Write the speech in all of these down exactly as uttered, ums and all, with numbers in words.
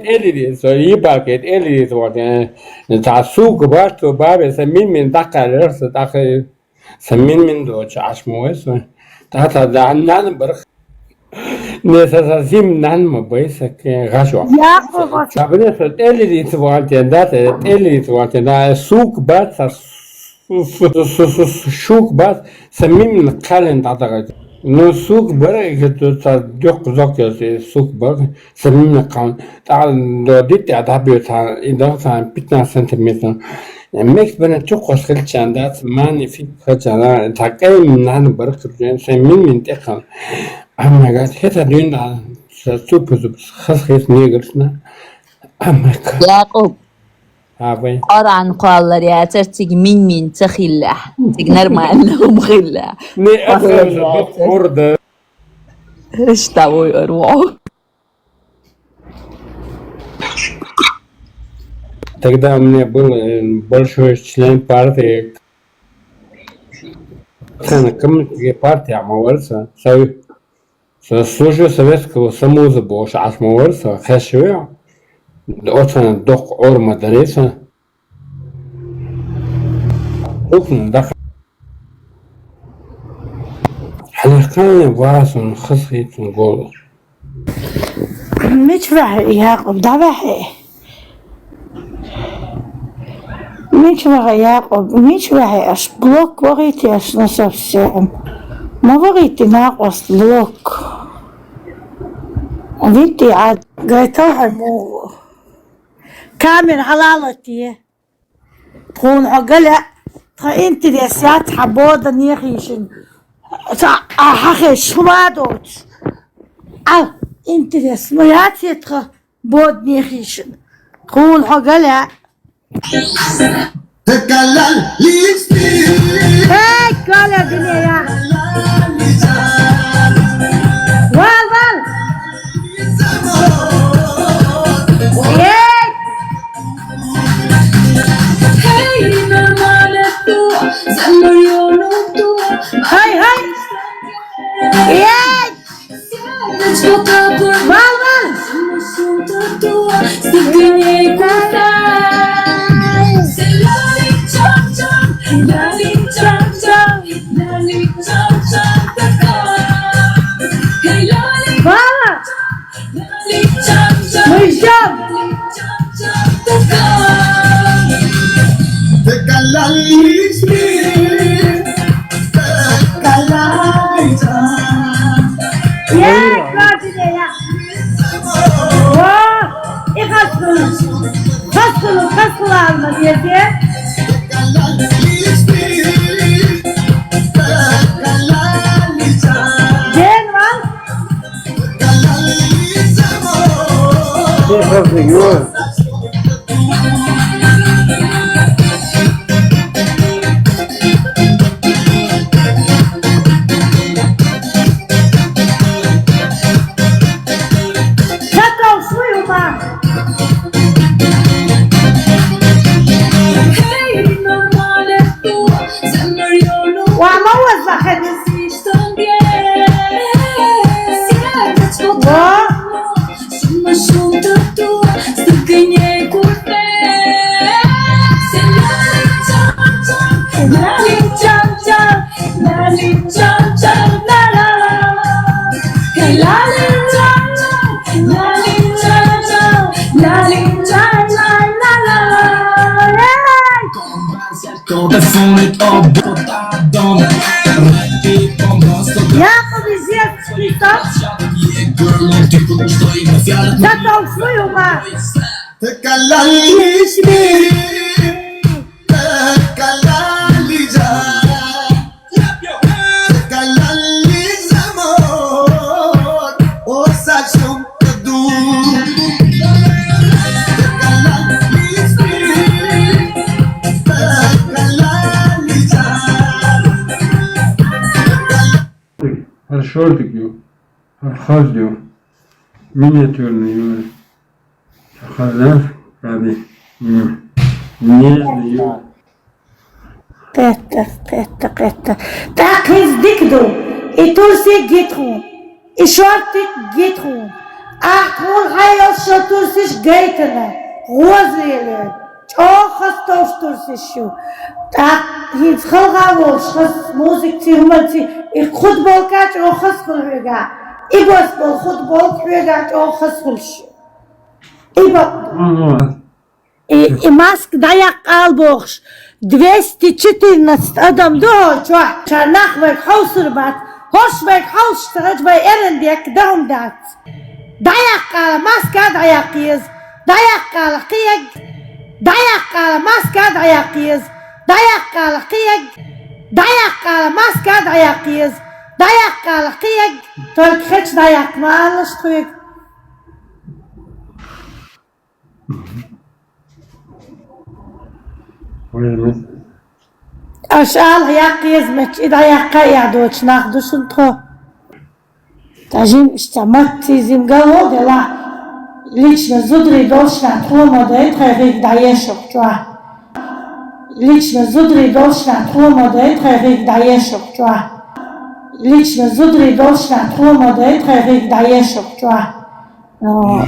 Элири, со ебаке, элири, вот, э, та сука, баш, то бабе, са мин-мин дакалер, са дакалер. Са мин-мин доча, аш мо вай со. Та, та, да, нан барх. Не, са, са зим нан ма бай, са ке, гашо. Якъуб. Са бне са элири, вот, да, са элири, вот, да, сука, баш, са Су-, су-, су-, су-, су-, шук бат, са мин кален дадага. Ну, сук бар, эгер ту са дёк зок я, сук бар, са мин кален. Та до дит я да бё та, и да та пятнадцать сантиметров. Мекс бана чук кос хилчан да, мани фит хачана, та кай нан бар кыржен, са мин мин текан. Амма гад, хета дюн да, са цупу зуб, хас хес негрсна. Амма гад. Якъуб. Абай. Къуръан кхоллар яцар, цига мин-мин ца хилла. Цига нормально хӀума хилла. Не, Къуръан яцар. Орда. Что вы, орва? Тогда у меня был, э, большой член партии. Цена кому партия, молодца. Сой Со служил Советского Союза бош асмавар со хешве. Оцана док орма дареса. Укн дак. Халихкан васон хасхитун гол. Мич вахе, Якъуб, да вахе. Мич ваха, Якъуб, мич ваха, аш блок вагъити аш на совсем. Ма вагъити накъост блок. Вити ад гайтал хай му. Камер халалати. Тхун хагала. Тха интерес я тха бода нехишин. Са ахахе шумадоч. А интерес ма я тха. Бодни хишин. Хул хагала. Эй, Коля, дуния. Вал, вал. Эй! Хай, хай. Эй! Вал, вал! Вала! Мы ждём! Эй, Владимир! О, и хас къыл. Хас къыл, хас къыл алма десе. Ден вал. Хас къыл, ё. Зато в свою маму. Ва ма ваза хадис. Ва. Якъуб, изет, список. Зато в свою мать. Хорошо, так, ё. Хаз, ё. Миниатюрный, ё. Хаза, ради. М. Нежный, ё. Къетта, къетта, къетта. Та къиз дик ду. И турси гитху. И шорти гитху. Ахь тхуна хьайолча турсиш гайтина, гӀоза лелийна, чӀоагӀа хаза товш турсиш ю. ТӀаккха хӀинца халха волуш хаза музыкаций, хӀуманций, и футболка чӀоагӀа хаза хуьлу хьоьгахь, и гос болу футболка хьоьгахь чӀоагӀа хаза хуьлуш ю. И бакъ ду. И, и маска дӀаяккха ала бохуш, двести четырнадцать адам ду хӀокху чохь, ша нах вайга хьовсур бац, хӀорш вайга хьовсуш ца хилча, вай эрна декка дан хӀума дац. ДӀаяккха ала, маска дӀаяккха еза, дӀаяккха ала кхиъ, дӀаяккха ала, маска дӀаяккха еза, дӀаяккха ала кхиъ, дӀаяккха ала, маска дӀаяккха еза, дӀаяккха ала кхиъ, только хечу дӀаяккха ма алалаш тхоьга. Аша ала яккха еза меттиг, и дӀаяккха а яхь доцуш нах ду шуна тхо. Ткъа жимма иштта маттизим гало делахь, лично зударий долуш нах тхо ма дай тхайхиг дӀаешах чохь. Лично зударий долуш нах тхо ма дай тхайхиг дӀаешах чохь. Лично зударий долуш нах тхо ма дай тхайхиг дӀаешах чохь. О,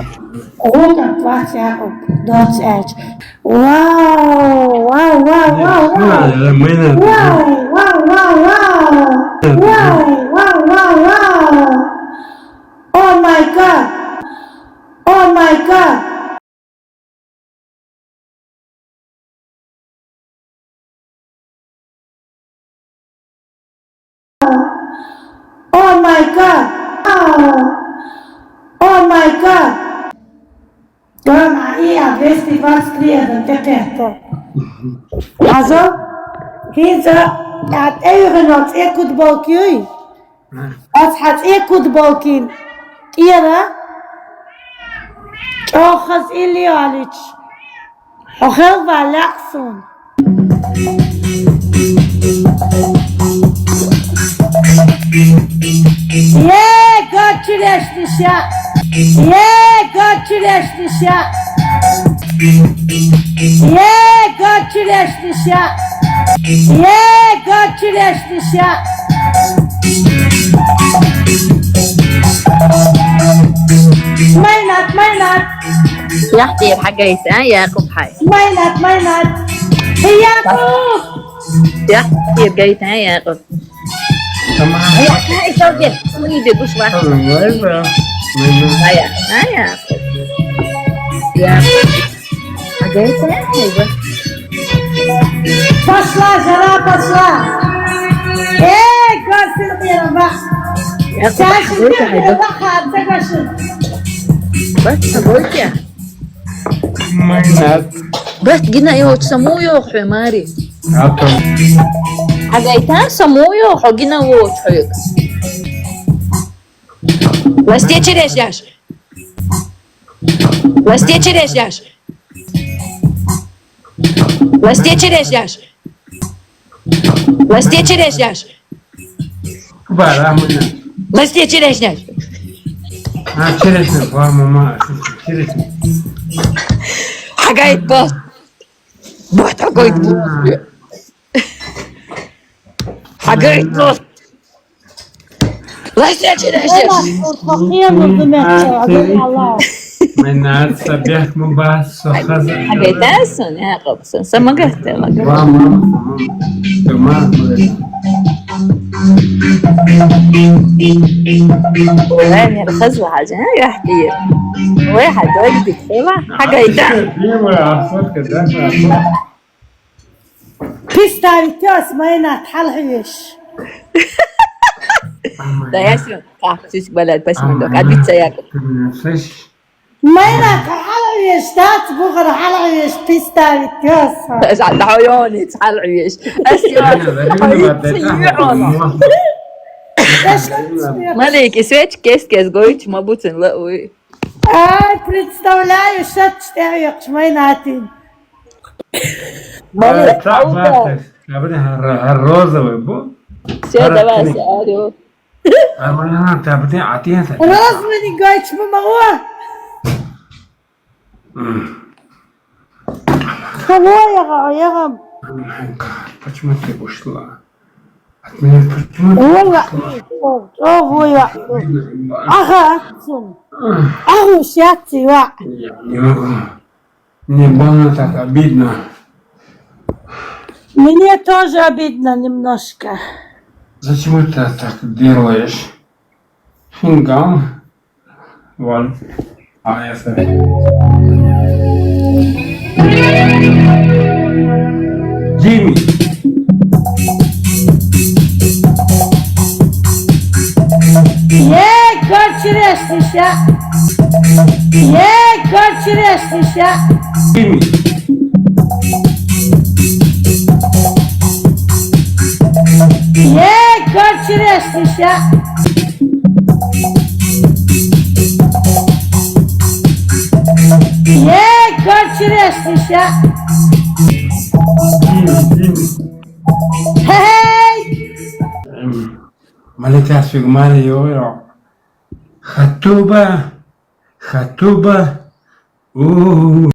гӀуллакх вац Якъуб, доцца аьлча. Вау, вау, вау, вау, вау. Вау, вау, вау, вау. Вау, вау, вау, вау. Oh my God. Oh my God. Oh my God! Oh my God! Дома и а двести двадцать три адам тӀекхетта. Хьажа, хӀинца а тӀеюьхина цӀе куд болкий? Ас хьан цӀе куд болкийн тӀера? ЧӀогӀа хаза илли олуьйтуш. Хьо хелла ван лаьа суна. Е, гоччи лешнаш я! Е, гоччи лешнаш я! Е, гоччи лешнаш я! Е, гоччи лешнаш я! Майнат, майнат! Яхь тӀера хьагайта, а, Якъуб хьай? Майнат, майнат! Хьи, Якъуб! Яхь тӀера гайта, а, Якъуб? Тамам. Яхь, хьай, сов де, суни де гуш ва. Тамам, вай, вай. Майнат. Ая, а, Якъуб? Якъуб. Хьагайта, а, хьай, ва? Пошла, жара пошла! Эй, гости, тӀера ва! Якъуб, хьагайта, хьай, ва? Бат, хьагойта? Майнат. Бат, гина йоцу, са муха йоху хьоьга, мари? Ато. Хьагайта, са муха йоху, хьо гина воцу хьоьга. Ласте черешняш. Ласте черешняш. Ласте черешняш. Ласте черешняш. Бара, мына. Ласте черешняш. А, черешня, ва, мама, черешня. Хьагайта бо. Бо, хьагайта бо. Хьагайта бо. Ласте черешняш. Майнат, са бехк ма бац, со хаза. Хьагайта сан, Якъуб, сан, сан ма гатта, ма гатта. Ва, ма, ма, ма. Ва, ма, ма. Ва, ма, хаза хьажа, а, яхь тӀера. Ва, хьа дог дика, ва, хьагайта. Пиставить ас, Майнат, хьалхьевеш. Да, я сё, а, сись балад, пасман, да, а, бица, Якъуб. Майнат, хьалхьевеш, дац бухара, хьалхьевеш, пиставить ас. Ас а дхьо йониц хьалхьевеш. Ас йо. Малик, и свечки кес-кес гойту, ма буцин ла уй. Ай, представляю, шач тӀехь йоккхуш, Майнатин. Ай, цхьа батташ, кабри хӀара, хӀара розовый бу? Всё, давай, всё, алло. Ай, ма, кабри, а ты это? Розовый не гайч, мама, о! М. Кого я, я? Почему ты ушла? От меня почему-то... Ой, я... Ой, ой, ой, ой. Ага, сын. Ага, сядьте, я. Я не могу. Мне больно так, обидно. Мне тоже обидно немножко. Зачем ты так делаешь? Фингам. Вон. А, я смотрю. Джимми. Ей, корчились, Миша. Ей, корчились, Миша. Джимми. Ей, корчились, Миша. Ей, корчились, Миша. Хей! М, Малика Сюгмари, йо, йо. Хатуба, хатуба, у.